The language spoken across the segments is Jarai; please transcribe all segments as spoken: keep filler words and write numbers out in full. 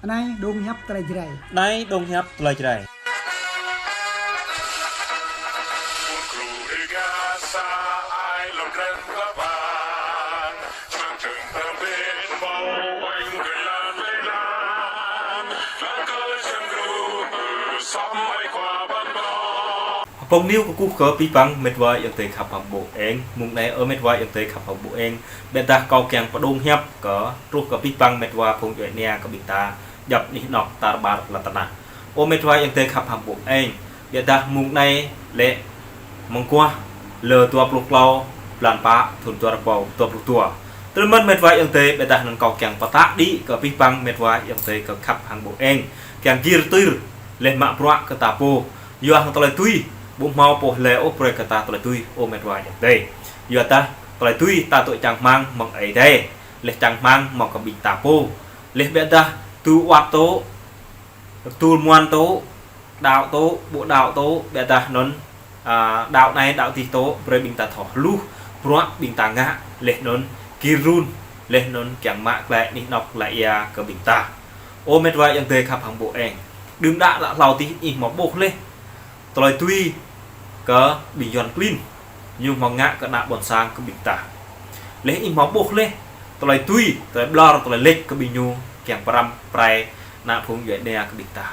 Anai dong hiăp tơlơi Jrai. Anai dong hiăp tơlơi Jrai. Hbông News kơkuh kơ abih bang met wa ayŏng adơi khăp hăng ƀô eng. Mông anai ơ met wa ayŏng adơi khăp hăng ƀô eng, biă dah kâo kiăng pơdŏng hiăp kơ truh kơ abih bang met wa phung djuai ania kơ ƀing ta djŏp anih anŏ tar ƀar lŏn tơnah. Ơ met wa ayŏng adơi khăp hăng ƀô eng, biă dah mông anai lĕ mơguah lơ dua pluh klâo blan pă thun dua rơbâo dua pluh dua. Tơl mơ̆n met wa ayŏng adơi, biă dah anŭn kâo kiăng pơtă đĭ kơ abih bang met wa ayŏng adơi kơ khăp hăng ƀô eng, kiăng gir tui laih mă bruă kơ ta pô. Yua hăng tơlơi tui ƀu hmâo pô hlơi ôh brơi kơ ta tơlơi tui, ơ met wa ayŏng adơi. Yua dah tơlơi tui ta tŭ čang rơmang mơ̆ng Ơi Adai, laih čang rơmang mơ̆ng kơ ƀing ta pô. Laih biă dah tŭ wăt tŭ, tŭ muan tŭ, đaŏ tŭ, ƀu đaŏ tŭ, biă dah anŭn, a, đaŏ anai đaŏ adih tŭ, brơi ƀing ta thâo hluh bruă ƀing ta ngă, laih anŭn gir run, laih anŭn kiăng mă glaĭ anih anŏ glaĭ ia kơ ƀing ta. Ơ met wa ayŏng adơi khăp hăng ƀô eng, đưm đă ră hlâo adih ih hmâo ƀuh laih tơlơi tui kơ ƀing Yuan klin, ñu hmâo ngă kơ ană ƀôn sang kơ ƀing ta. Laih ih hmâo ƀuh laih tơlơi tui, tơlơi ƀlŏr, tơlơi lĕč kơ ƀing ñu kiăng pơrăm pơrai ană phung djuai ania kơ ƀing ta.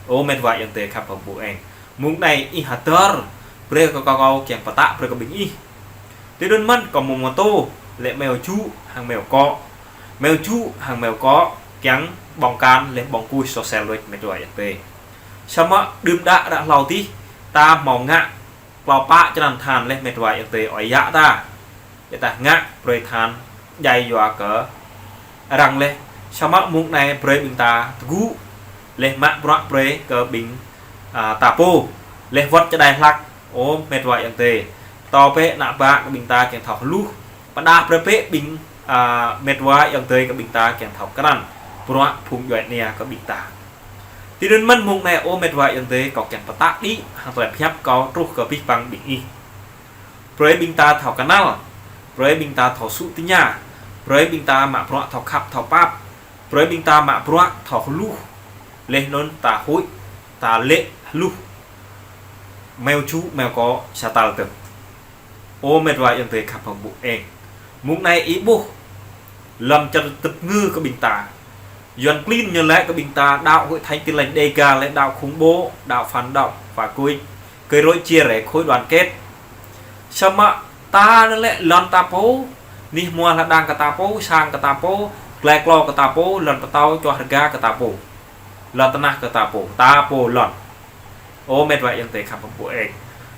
Ơ met wa ayŏng adơi khăp hăng ƀô eng, mông anai ih hơdơr brơi kơ kâo, kâo kiăng pơtă brơi kơ ƀing ih. Tui anŭn mơ̆n kâo hmâo mơtô lĕ meo jŭ hăng meo kô̆. Meo jŭ hăng meo kô̆ kiăng ƀơ̆ng kan laih ƀơ̆ng kuih sô sel luč met wa ayŏng adơi. Samơ̆ đưm đă ră hlâo adih ta hmâo ngă klâo pă črăn than laih met wa ayŏng adơi ơi yă ta. Biă dah ngă brơi than djai yua kơ arăng laih. Samơ̆ mông anai brơi ƀing ta tơgŭ laih mă bruă brơi kơ ƀing, a, ta pô. Laih wơ̆t čơđai hlăk, ơ met wa ayŏng adơi, tơl pĕ ană ƀă kơ ƀing ta kiăng thâo hluh. Pơdah brơi pĕ ƀing, a, met wa ayŏng adơi kơ ƀing ta kiăng thâo krăn bruă phung djuai ania kơ ƀing ta. Tui anŭn mơ̆n mông anai ơ met wa ayŏng adơi, kâo kiăng pơtă đĭ hăng tơlơi pơhiăp kâo truh kơ abih bang ƀing ih. Brơi ƀing ta thâo kơnăl, brơi ƀing ta thâo sŭ tơña, brơi ƀing ta mă bruă thâo khăp thâo pap, brơi ƀing ta mă bruă thâo hluh. Laih anŭn ta huĭ, ta lĕ hluh meo jŭ meo kô̆ sa tal tơ̆ng. Ơ met wa ayŏng adơi khăp hăng ƀô eng, mông anai ih ƀuh lŏn čar tơpơngư kơ ƀing ta, Yuan klin ñu laĭ kơ ƀing ta đaŏ Hội thánh Tin lành Đêga lĕ đaŏ khủng bố, đaŏ phản động, phá quấy, gây rối chia rẽ khối đoàn kết. Samơ̆ ta anai lĕ lŏn ta pô, anih hmua hơđang kơ ta pô, sang kơ ta pô, glai klô kơ ta pô, lŏn pơtâo čuah rơga kơ ta pô, lŏn tơnah kơ ta pô, ta pô lŏn. Ơ met wa ayŏng adơi khăp hăng ƀô eng,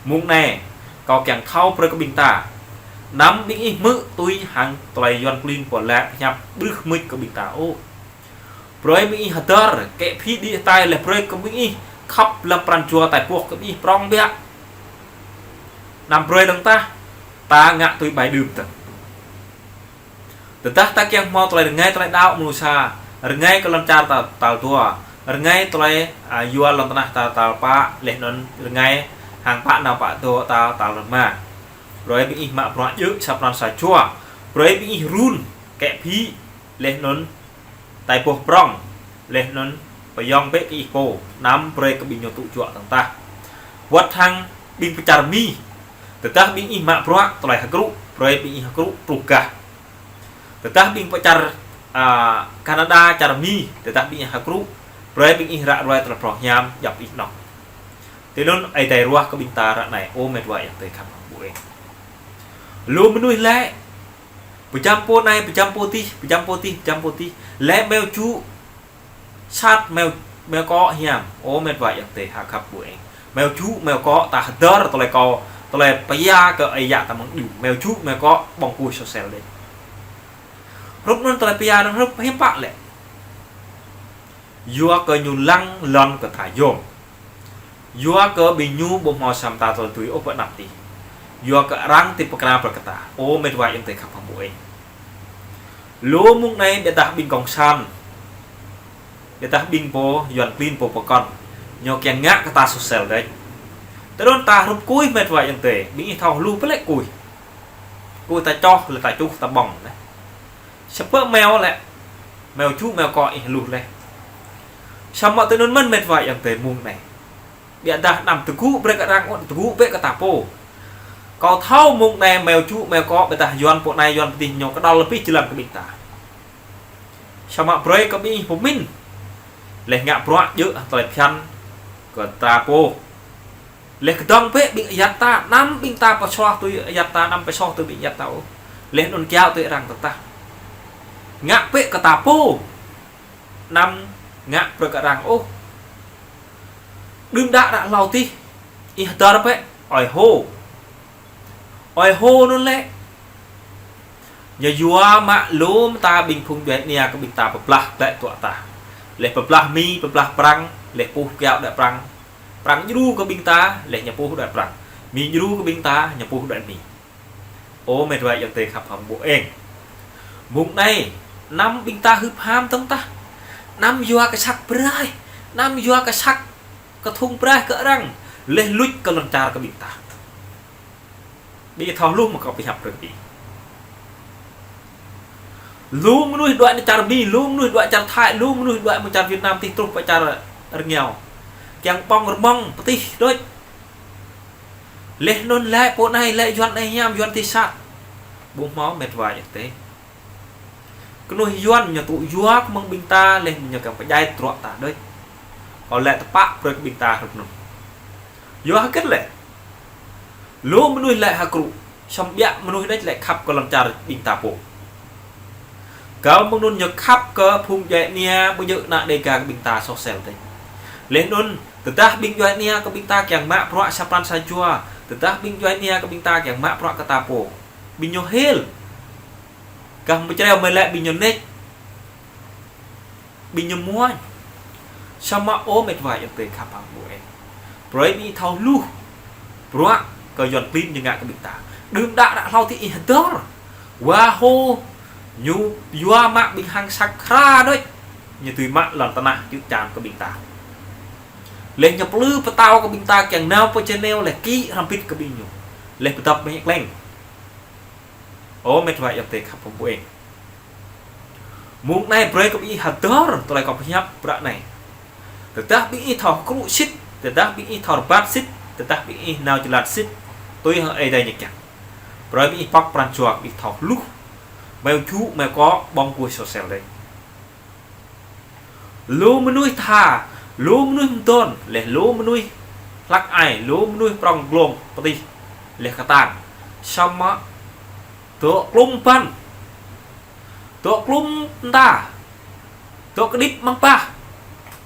mông anai kâo kiăng thâo brơi kơ ƀing ta. Anăm ƀing ih hmư̆ tui hăng tơlơi Yuan klin pô laĭ pơhiăp brưh mưč kơ ƀing ta ôh. Brơi ƀing ih hơdơr, kĕ phĭ đĭ hơtai laih brơi kơ ƀing ih khăp lăm pran jua tai pô kơ ƀing ih prong biă. Anăm brơi dơ̆ng tah, ta ngă tui ƀai đưm tơ̆ng. Tơdah ta kiăng hmâo tơlơi rơngai tơlơi đaŏ mơnuih sa, rơngai kơ lŏn čar ta tal dua, rơngai tơlơi, a, yua lŏn tơnah ta tal pă, laih anŭn rơngai hăng pă nao pă dŏ ta tal rơma. Brơi ƀing ih mă bruă djơ̆ sa pran sa jua, brơi ƀing ih run, kĕ phĭ, laih anŭn tai pô prong, laih anŭn pơyŏng bĕ kơ ih pô, anăm brơi kơ ƀing ñu tŭ juă dơ̆ng tah. Wơ̆t hăng ƀing pơ čar Mi, tơdah ƀing ih mă bruă tơlơi hơkrŭ, brơi ƀing ih hơkrŭ truh gah. Tơdah ƀing pơ čar, a, Canada, čar Mi, tơdah ƀing ih hơkrŭ, brơi ƀing ih ră ruai tơlơi phrâo hiam djŏp anih anŏ. Tui anŭn Ơi Adai ruah kơ ƀing ta ră anai, ơ met wa ayŏng adơi khăp hăng ƀô eng. Lu mơnuih laĭ pơjăm pô anai, pơjăm pô adih, pơjăm pô adih, pơjăm pô adih. Laĭ meo jŭ sat, meo, meo kô̆ hiam. Ơ met wa ayŏng adơi khăp ƀô eng, meo jŭ meo kô̆ ta hơdơr tơlơi kâo, tơlơi pơyua kơ ơi yă ta mơ̆ng đưm. Meo jŭ meo kô̆ ƀơ̆ng kuih sô sel đĕč. Hrup anŭn tơlơi pơyua anŭn hrup hiư̆m pă lĕ? Yua kơ ñu lăng lŏn kơ ta yôm. Yua kơ ƀing ñu ƀu hmâo sa mơta tơlơi tui ôh pơ anăp adih. Yua kơ arăng či pơkra brơi kơ ta. Ơ met wa ayŏng adơi khăp hăng ƀô eng. Lu mông anai biă dah ƀing kông san, biă dah ƀing pô Yuan klin pô pơkŏn, ñu kiăng ngă kơ ta sô sel đĕč. Tơdơi anŭn ta hrup kuih met wa ayŏng adơi, ƀing ih thâo hluh pơ lĕ kuih. Kuih ta čoh lĕ ta čuh ta ƀơ̆ng laih. Sa pơ meo lĕ, meo jŭ meo kô̆ ih hluh laih. Samơ̆ tui anŭn mơ̆n met wa ayŏng adơi mơ̆ng anai. Biă dah anăm tơgŭ brơi kơ arăng ôh, tơgŭ brơi kơ ta pô. Kâo thâo mơ̆ng anai meo ču, meo kŏ, ƀôdah Yuan pô anai, Yuan pô adih ñu kơdŏl abih jơlan kơ ƀing ta. Samơ̆ brơi kơ ƀing ih pơmĭn. Laih ngă bruă djơ̆ tơlơi phiăn kơ ta pô. Laih kơdŏng bĕ ƀing ayăt ta, anăm ƀing ta pơsuaih tui ayăt ta, anăm pơsuaih tui ƀing ayăt ta ôh. Laih anŭn kiaŏ tui arăng tơtah. Ngă bĕ kơ ta pô. Anăm ngă brơi kơ arăng ôh. Đưm đă ră hlâo adih. Ih hơdơr bĕ. Ơi Hô. Ơi Hô anŭn lĕ. Ñu yua mă lŏm ta ƀing phung djuai ania kơ ƀing ta pơblah ƀĕ tơ̆ ta. Laih pơblah Mi, pơblah Prăng, laih puh kiaŏ đuaĭ Prăng. Prăng djru kơ ƀing ta, laih ñu puh đuaĭ Prăng. Mi djru kơ ƀing ta, ñu puh đuaĭ Mi. Ơ met wa ayŏng adơi khăp hăng ƀu eng. Mơ̆ng anai, anăm ƀing ta hưp ham tơ̆ng tah. Anăm yua kơ săk braih. Anăm yua kơ săk kơthŭng braih kơ arăng. Laih luč kơ lŏn čar kơ ƀing ta. Ƀing ih thâo hluh mơ̆ kâo pơhiăp brơi kơ ƀing ih. Lu mơnuih đuaĭ nao čar Mi, lu mơnuih đuaĭ čar Thái, lu mơnuih đuaĭ mơ̆ng čar Việt Nam adih truh pơ čar rơngiao. Kiăng ƀơ̆ng rơmơ̆ng pơtih đôč. Laih anŭn lĕ pô anai lĕ Yuan anai hiam, Yuan adih sat. Ƀu hmâo met wa ayŏng adơi. Kơnuih Yuan ñu tŭ yua kơ mơ̆ng ƀing ta, laih ñu kiăng pơdjai bruă ta đôč. Kâo lĕ tơpă brơi kơ ƀing ta hrup anŭn. Yua hơget lĕ. Lu mơnuih lĕ hơkrŭ, samơ̆ biă mơnuih đôč lĕ khăp kơ lŏn čar ƀing ta pô. Kâo mơ̆ng anŭn ñu khăp kơ phung djuai ania ƀu djơ̆ ană Đêga kơ ƀing ta soh sel đôč. Laih anŭn, tơdah ƀing djuai ania kơ ƀing ta kiăng mă bruă sa pran sa jua, tơdah ƀing djuai ania kơ ƀing ta kiăng mă bruă kơ ta pô. Ƀing ñu hil. Gah mơčreo mơ̆ lĕ ƀing ñu nĕč. Ƀing ñu muañ. Samơ̆ ơ met wa ayŏng adơi khăp hăng ƀu eng. Brơi ƀing ih thâo hluh. Bruă kơ Yuan klin ñu ngă kơ ƀing ta. Đưm đă ră hlâo adih ih hơdơr. Wa Hô ñu yua mă ƀing hăng săk hra đôč. Ñu tui mă lŏn tơnah čư̆ čan kơ ƀing ta. Laih ñu plư pơtao kơ ƀing ta kiăng nao pơ Geneva laih kĭ hrăm bit kơ ƀing ñu. Laih pơdŏp mĕ kleng. Ơ met wa ayŏng adơi khăp hăng ƀu eng. Mơ̆ng anai brơi kơ ƀing ih hơdơr tơlơi kâo pơhiăp ră anai. Tơdah ƀing ih thâo hơkrŭ sĭt, tơdah ƀing ih thâo rơbat sĭt, tơdah ƀing ih nao jơlan sĭt, tui hăng Ơi Adai ñu kiăng. Brơi ƀing ih pŏk pran jua ƀing ih thâo hluh. Meo ču, meo kŏ, ƀơ̆ng kuih soh sel đôč. Lu mơnuih tha, lu mơnuih mơdôn, laih lu mơnuih hlăk ai, lu mơnuih prŏng glông pơtih, laih kơtang. Samơ̆ dŏ klŭm păn, dŏ klŭm mơta, dŏ kơđip amăng bah,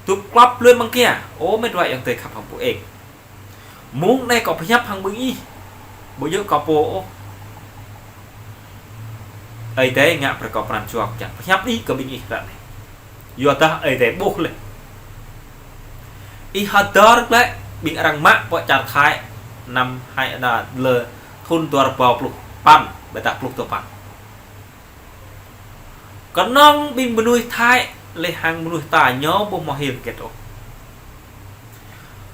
dŏ klŏp lui amăng kia, ơ met wa ayŏng adơi khăp hăng ƀu eng. Mơ̆ng anai kâo pơhiăp hăng ƀing ih. Ƀu djơ̆ kâo pô ôh. Ơi Adai ngă brơi kâo pran jua kiăng pơhiăp đĭ kơ ƀing ih ră anai. Yua dah Ơi Adai ƀuh laih. Ih hơdơr glaĭ ƀing arăng mă pơ čar Thái năm hai, đa lơ thun dua rơbâo pluh păn, ƀôdah pluh dua păn. Kơnơ̆ng ƀing mơnuih Thái laih hăng mơnuih ta ñu ƀu hmâo hil hơget ôh.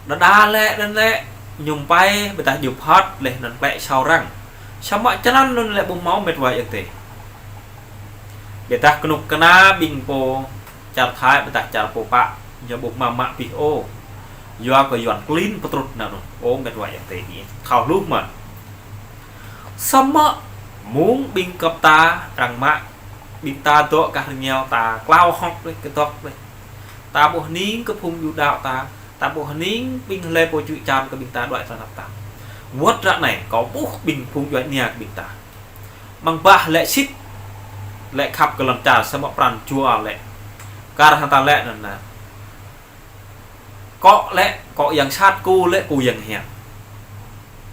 Đơđa lĕ anŭn lĕ ñŭm pai ƀôdah djŭp hŏt laih anŭn klĕ sâo răng. Samơ̆ čơnăn anŭn lĕ ƀu hmâo met wa ayŏng adơi. Ƀôdah kơnuk kơna ƀing pô čar Thái ƀôdah čar pô pă ñu ƀu hmâo mă abih ôh. Yua kơ Yuan klin pơtrŭt nao anŭn. Ơ met wa ayŏng adơi ƀing ih thâo hluh mơ̆n. Samơ̆ mơ̆ng ƀing gơp ta arăng mă, ƀing ta dŏ gah rơngiao ta klao hŏk laih kơdŏk laih. Ta ƀu hơning kơ phung Yuđa ta, ta ƀu hơning ƀing hlơi pô čư̆ čan kơ ƀing ta đuaĭ tơnap tap. Wơ̆t ră anai kâo ƀuh ƀing phung djuai ania kơ ƀing ta. Amăng bah lĕ sĭt, lĕ khăp kơ lŏn čar samơ̆ pran jua lĕ. Kar hăng ta lĕ anŭn nă. Kŏ lĕ, kŏ yang sat, ku lĕ, ku yang hiam.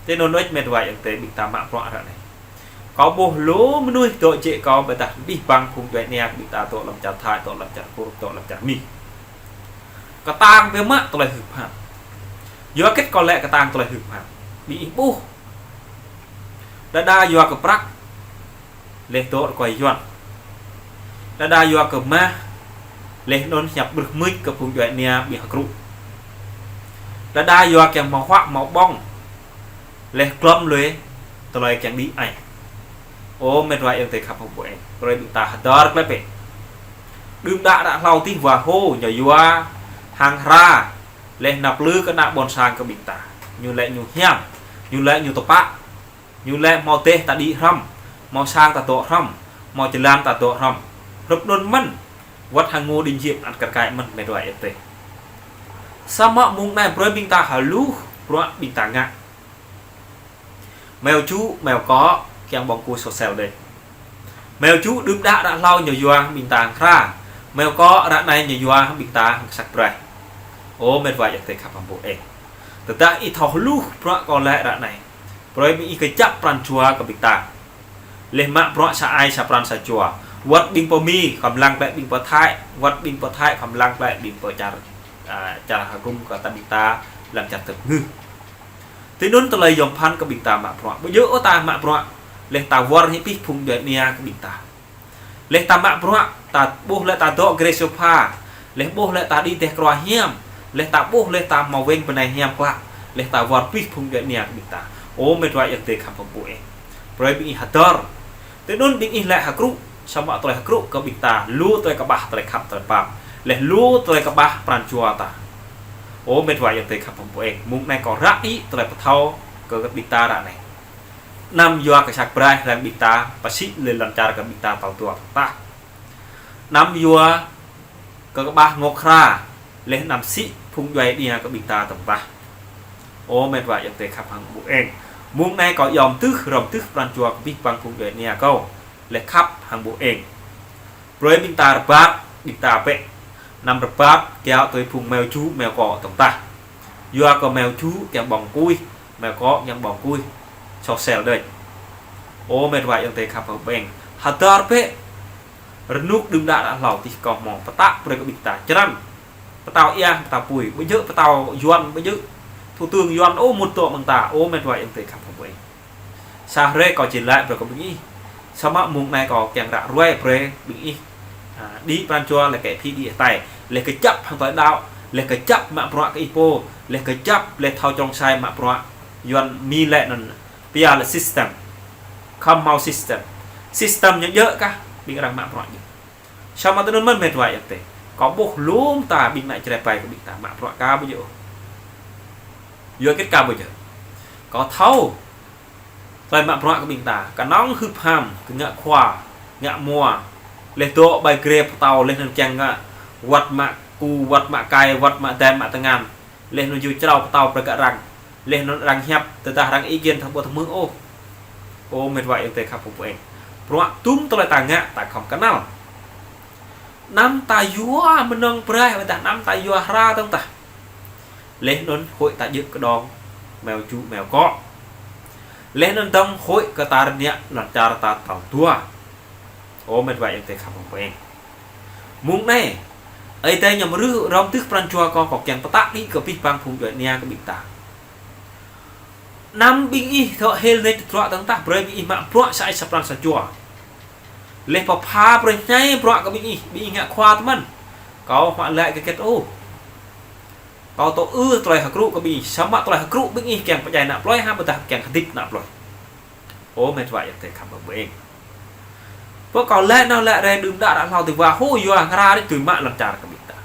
Tui anŭn đôč met wa ayŏng adơi ƀing ta mă bruă ră anai. Kâo ƀuh lu mơnuih dŏ jĕ kâo ƀôdah abih bang phung djuai ania ƀing ta dŏ lăm čar Thái, dŏ lăm čar Kur, dŏ lăm čar Mi. Kơtang biă mă tơlơi hưp ham. Yua hơget kâo lĕ kơtang tơlơi hưp ham. Ƀing ih ƀuh. Đơđa yua kơ prăk. Laih dŏ rơkơi Yuan. Đơđa yua kơ mah. Laih anŭn hiăp brưh mưč kơ phung djuai ania ƀing hơkrŭ. Đơđa yua kiăng hmâo huă hmâo ƀơ̆ng. Laih glŏm lui tơlơi kiăng đĭ ai. Ơ met wa ayŏng adơi khăp hăng ƀu eng. Brơi ƀing ta hơdơr glaĭ bĕ. Đưm đă ră hlâo adih wa Hô ñu yua hăng hra, laih nao plư kơ ană ƀôn sang kơ ƀing ta. Ñu lĕ ñu hiam, ñu lĕ ñu tơpă, ñu lĕ hmâo dêh ta đĭ hrŏm, hmâo sang ta dŏ hrŏm, hmâo jơlan ta dŏ hrŏm. Hrup anŭn mơ̆n, wơ̆t hăng Ngô Đình Diệm ăt kar kaĭ mơ̆n, met wa ayŏng adơi. Samơ̆ mông anai brơi ƀing ta hluh, bruă ƀing ta ngă. Meo ču, meo kŏ, kiăng ƀơ̆ng kui sô sel đĕč. Meo ču đưm đă ră hlâo ñu yua ƀing ta hra. Meo kŏ ră anai ñu yua ƀing ta kơsăk braih. Ơ met wa ayŏng adơi khăp hăng ƀu eng. Tơdah ih thâo hluh bruă kâo laĭ ră anai, brơi ƀing ih kơjăp pran jua kơ ƀing ta. Laih mă bruă sa ai sa pran sa jua. Wơ̆t ƀing pơ Mi khŏm lăng glaĭ ƀing pơ Thái, wơ̆t ƀing pơ Thái khŏm lăng glaĭ ƀing pơ čar, a, čar hơgŭm kơ ta ƀing ta lăm čar tơp ngư. Tui anŭn tơlơi yom phăn kơ ƀing ta mă bruă. Ƀu djơ̆ ôh ta mă bruă, laih ta wơr hĭ pih phung djuai ania kơ ƀing ta. Laih ta mă bruă, ta ƀuh lĕ ta dŏ grê sofa, laih ƀuh lĕ ta đĭ dêh krua hiam, laih ta ƀuh laih ta hmâo weng bơnai hiam klă, laih ta wơr pih phung djuai ania kơ ƀing ta. Ơ met wa ayŏng adơi khăp hăng ƀu eng. Brơi ƀing ih hơdơr. Tui anŭn ƀing ih lĕ hơkrŭ, samơ̆ tơlơi hơkrŭ kơ ƀing ta, lu tơlơi kơƀah tơlơi khăp tơlơi pap. Laih lu tơlơi kơƀah pran jua ta. Ơ met wa ayŏng adơi khăp hăng ƀu eng. Mông anai kâo ră đĭ tơlơi pơthâo kơ ƀing ta ră anai. Anăm yua kơsăk braih lăng ƀing ta, pơsĭ lĕ lŏn čar kơ ƀing ta tal dua tah. Anăm yua kơ kơƀah ngŏk hra, laih anăm sĭ phung djuai ania kơ ƀing ta tơm tah. Ơ met wa ayŏng adơi khăp hăng ƀu eng. Mông anai kâo yom tưh, hrŏm tưh pran jua kơ pih păng phung djuai ania kâo. Laih khăp hăng ƀu eng. Brơi ƀing ta rơbat, ƀing ta pĕ. Anăm rơbat, kiaŏ tui phung meo ču, meo kŏ tơm tah. Yua kơ meo ču kiăng ƀơ̆ng kui, meo kŏ kiăng ƀơ̆ng kui sô sel đĕč. Ơ met wa ayŏng adơi khăp hăng ƀu eng. Hơdơr pĕ. Rơnŭk đưm đă ră hlâo tih kâo hmâo pơtă brơi kơ ƀing ta. Črăn. Pơtao ia, pơtao apui. Ƀu djơ̆ pơtao Yuan, ƀu djơ̆ thủ tướng Yuan, ơ, mŭt dŏ mơ̆ng ta. Ơ met wa ayŏng adơi khăp hăng ƀu eng. Sa hrơi kâo či laĭ brơi kơ ƀing ih. Samơ̆ mông anai kâo kiăng ră ruai brơi ƀing ih. A, đĭ pran jua laih kơ phi đĭ tai. Laih kơjăp hăng tơlơi đaŏ. Laih kơjăp mă bruă kơ ih pô. Laih kơjăp laih thâo čong sai mă bruă. Yuan Mi laĭ anŭn pia lĕ system. Khŏm hmâo system. System ñu djơ̆ kah, ƀing arăng mă bruă djơ̆. Samơ̆ tui anŭn mơ̆n met wa ayŏng adơi. Kâo ƀuh lŏm ta ƀing ană Jrai ƀai kơ ƀing ta mă bruă ka ƀu djơ̆. Yua hơget ka ƀu djơ̆. Kâo thâo tơlơi mă bruă kơ ƀing ta, kơnơ̆ng hưp ham, kơ ngă khua, ngă mua. Laih dŏ ƀơi grê pơtâo, laih anŭn kiăng ngă wơ̆t mă ku, wơ̆t mă kai, wơ̆t mă dăm, mă tơngan. Laih anŭn yua črâo pơtâo brơi kơ arăng. Laih anŭn arăng hiăp, tơdah arăng ih kiăng thâo ƀu thâo hmư̆ ôh. Ơ met wa ayŏng adơi khăp hăng ƀu eng. Bruă tum tơlơi ta ngă, ta khŏm kơnăl. Anăm ta yua mơnơ̆ng braih, ƀôdah anăm ta yua hra tơm tah. Laih anŭn huĭ ta djơ̆ kơđông, meo ču meo kŏ. Laih anŭn dơ̆ng huĭ kơ ta rơngiă lŏn čar ta tal dua. Ơ met wa ayŏng adơi khăp hăng ƀu eng. Mông anai, Ơi Adai ñu mơrưh hrŏm tưh pran jua kâo, kâo kiăng pơtă đĭ kơ pih păng phung djuai ania kơ ƀing ta. Anăm ƀing ih thâo hil nač tơdruă tơm tah, brơi ƀing ih mă bruă sa ai sa pran sa jua. Laih pơpha brơi ñai bruă kơ ƀing ih, ƀing ih ngă khua tơmăn. Kâo hmă laĭ kơ hơget ôh. Kâo tŭ ư tơlơi hơkrŭ kơ ƀing ih, samơ̆ tơlơi hơkrŭ ƀing ih kiăng pơdjai ană plơi hă, ƀôdah kiăng hơdip ană plơi. Ơ met wa ayŏng adơi khăp hăng ƀu eng. Pơ kâo laĭ anŭn laĭ rai đưm đă ră hlâo tih wa hô yua hơngra đĕč tui mă lŏn čar kơ ƀing ta.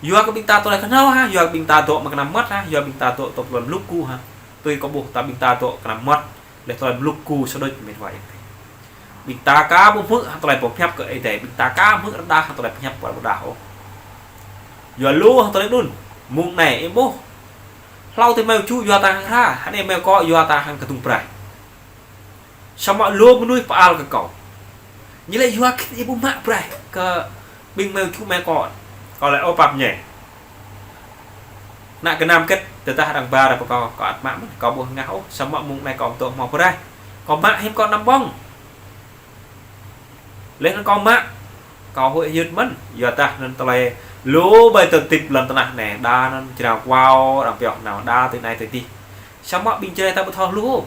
Yua kơ ƀing ta tơlơi kơnăl hă, yua kơ ƀing ta dŏ mă kơnăm mơmŏt hă, yua ƀing ta dŏ tŏp lŏn mlŭk ku hă. Tui kâo ƀuh ta ƀing ta dŏ kơnăm mơmŏt, laih tơlơi mlŭk ku sơđŭč met wa ayŏng adơi. Ƀing ta ka ƀu hmư̆ hăng tơlơi pơhiăp kơ Ơi Adai, ƀing ta ka hmư̆ rơđah hăng tơlơi pơhiăp kơ rơđah ôh. Yua lu hăng tơlơi anŭn, mông anai ih ƀuh. Hlâo tih meo ču yua ta hăng hra, hă anai meo kŏ yua ta hăng kơdŭng braih. Samơ̆ lu mơnuih pơal kơ kâo. Ñu laĭ yua hơget ih ƀu mă braih kơ ƀing meo ču meo kŏ. Kâo laĭ ơ pap ñe. Ană gơnam hơget tơdah arăng ba rai pơ kâo, kâo ăt mă mơ̆n, kâo ƀu hơngah ôh, samơ̆ mông anai kâo dŏ hmâo braih. Kâo mă hiư̆m kâo anăm ƀơ̆ng. Laih anŭn kâo mă, kâo huĭ hyưt mơ̆n, yua dah anŭn tơlơi lu ƀai tơtip lŏn tơnah anai, đa anŭn jrao kuao, arăng pioh nao đa tui anai tui adih. Samơ̆ ƀing Jrai ta ƀu thâo hluh ôh.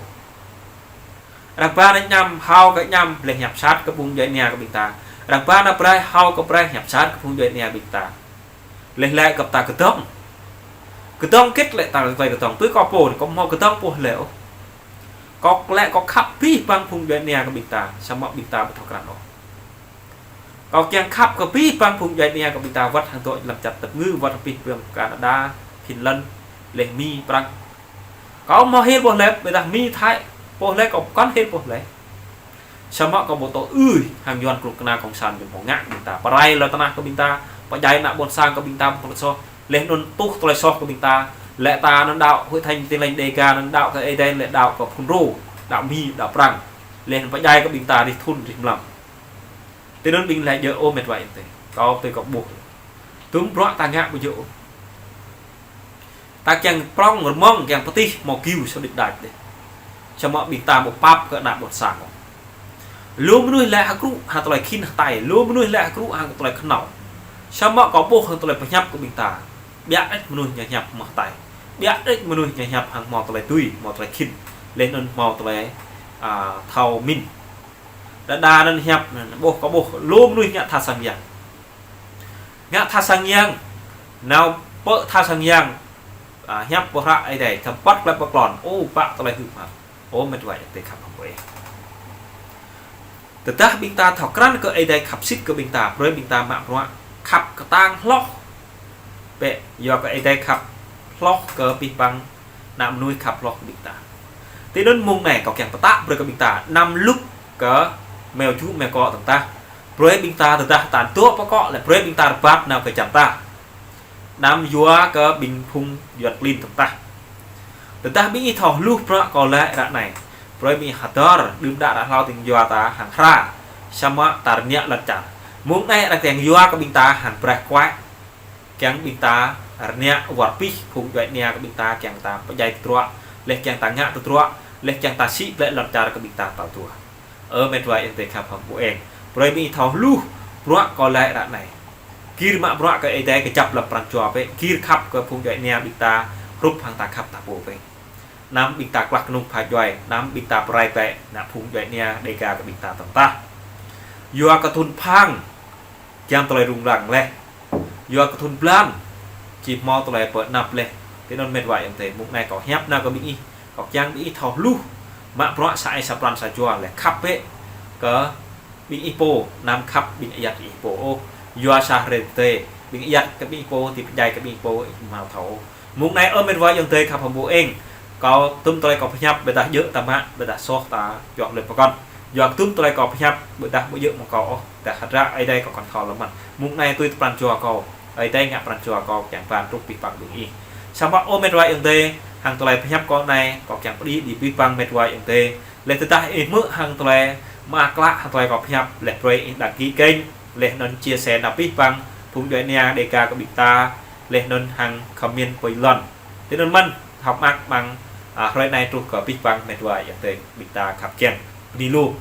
Arăng ba anai añăm, hao kơ añăm, laih hiăp sat kơ phung djuai ania kơ ƀing ta. Arăng ba anai braih, hao kơ braih, hiăp sat kơ phung djuai ania ƀing ta. Laih laĭ kơ ta kơdơ̆ng. Kơdơ̆ng hơget lĕ ta tơlơi kơdơ̆ng. Tui kâo pô, kâo hmâo kơdơ̆ng pô lĕ ôh. Kâo laĭ kâo khăp pih păng phung djuai ania kơ ƀing ta, samơ̆ ƀing ta ƀu thâo krăn ôh. Kâo kiăng khăp kơ abih bang phung djuai ania kơ ƀing ta wơ̆t hăng dŏ lăm čar tơpơngư, wơ̆t abih bang Canada, Finland, leh Mi, Prăng. Kâo hmâo hil boh lĕ, ƀiădah Mi, Thái, boh lĕ kâo kăn hil boh lĕ. Samơ̆ kâo ƀu tŏ ư hăng Yuan kơnuk kơna cộng sản ñu hmâo ngă kơ ƀing ta. Pơrai lŏn tơnah kơ ƀing ta, pơdjai ană ƀôn sang kơ ƀing ta, ƀu tơlơi soh, leh anŭn tuh tơlơi soh kơ ƀing ta. Lĕ ta anŭn đaŏ Hội thánh Tin Lành Đêga, anŭn đaŏ kơ Ơi Adai, lĕ đaŏ kơ phun rô, đaŏ Mi, đaŏ Prăng. Leh anŭn pơdjai kơ ƀing ta rĭm thŭn rĭm mlam. Tui anŭn ƀing lĕ djơ̆ ôh met wa ayŏng adơi. Kâo tui kâo ƀuh. Dŭm bruă ta ngă ƀu djơ̆ ôh. Ta kiăng prŏng rơmơ̆ng, kiăng pơtih hmâo kiu sô đĭt đač dêh. Samơ̆ ƀing ta ƀu pap kơ ană ƀôn sang ôh. Lu mơnuih lĕ hơkrŭ hăng tơlơi khĭn hơtai, lu mơnuih lĕ hơkrŭ hăng tơlơi khnâo. Samơ̆ kâo ƀuh hăng tơlơi pơhiăp kơ ƀing ta. Biă đĕč mơnuih ñu hiăp hmâo hơtai. Biă đĕč mơnuih ñu hiăp hăng hmâo tơlơi tui, hmâo tơlơi khĭn. Leh anŭn hmâo tơlơi, a, thâo mĭn. Đơđa anŭn hiăp, anŭn ƀuh kâo ƀuh, lu mơnuih ngă tha sang yang. Ngă tha sang yang, nao pơ tha sang yang, a, hiăp pơhră Ơi Adai, tơpăt klep pơklon, ô, pă tơlơi hưp hăp. Ơ met wa ayŏng adơi khăp hơmâo ƀuh eng. Tơdah ƀing ta thâo krăn kơ Ơi Adai khăp sĭt kơ ƀing ta, brơi ƀing ta mă bruă khăp kơtang hloh. Bĕ, yua kơ Ơi Adai khăp hloh kơ abih bang ană mơnuih khăp hloh kơ ƀing ta. Tui anŭn mông anai kâo kiăng pơtă brơi kơ ƀing ta, anăm lŭk kơ meo ju meo kŏ tơ̆ng tah. Brơi ƀing ta tơdah ta dŏ pơ akŏ lĕ brơi ƀing ta rơbat nao kơ čar ta. Anăm yua kơ ƀing phung Yuan klin tơ̆ng tah. Tơdah ƀing ih thâo hluh bruă kâo laĭ ră anai, brơi ƀing ih hơdơr, đưm đă ră hlâo tơ̆ng yua ta hăng hra. Samơ̆ ta rơngiă lŏn čar. Mông anai arăng kiăng yua kơ ƀing ta hăng braih kuai. Kiăng ƀing ta rơngiă wơr bĭt phung djuai ania kơ ƀing ta, kiăng ta pơdjai tơdruă, leh kiăng ta ngă tơdruă, leh kiăng ta sĭ blĕ lŏn čar kơ ƀing ta tal dua. Ơ met wa ayŏng adơi khăp hơmâo ƀuh eng. Brơi ƀing ih thâo hluh bruă kâo laĭ ră anai. Gir mă bruă kơ Ơi Adai kơjăp lăm pran jua bĕ, gir khăp kơ phung djuai ania ƀing ta, hrup hăng ta khăp ta pô bĕ. Anăm ƀing ta klah kơnung pha djuai, anăm ƀing ta pơrai bĕ ană phung djuai ania Đêga kơ ƀing ta tơ̆ng tah. Yua kơ thŭn phang, giăm tơlơi rŭng răng leh. Yua kơ thŭn blan, či hmâo tơlơi pơanăp leh. Tui anŭn met wa ayŏng adơi, mông anai kâo hiăp nao kơ ƀing ih, kâo kiăng ƀing ih thâo hluh, mă bruă sa ai sa pran sa jua leh khăp bĕ kơ ƀing ih pô, anăm khăp ƀing ayăt ih pô ôh. Yua sa hrơi tơdơi, ƀing ayăt kơ ƀing ih pô, či pơdjai kơ ƀing ih pô, ih hmâo thâo ôh. Mông anai ơ met wa ayŏng adơi khăp hơmâo ƀuh eng. Kâo dŭm tơlơi kâo pơhiăp, ƀiădah djơ̆ ta mă, ƀiădah soh ta juă lĕ pơkŏn. Yua kơ dŭm tơlơi kâo pơhiăp, ƀiădah ƀu djơ̆ mơ̆ng kâo ôh, dah hơdră Ơi Adai kâo kăn thâo lơ̆m mơ̆n. Mông anai tui tơ pran jua kâo, Ơi Adai ngă pran jua kâo, kiăng ban truh abih bang ƀing ih. Samơ̆ ơ met wa ayŏng adơi, hăng tơlơi pơhiăp kâo anai, kâo kiăng pơđĭ đĭ abih bang met wa ayŏng adơi. Leh tơdah ih hmư̆ hăng tơlơi mơak klă hăng tơlơi kâo pơhiăp, leh brơi ih đăng ký kênh, leh anŭn chia sẻ nao abih bang phung djuai ania Đêga kơ ƀing ta, leh anŭn hăng comment pơi lŏn. Tui anŭn mơ̆n, hơ̆k mơak ƀing, a, hrơi anai truh kơ abih bang met wa ayŏng adơi ƀing ta khăp kiăng. Bơni lu.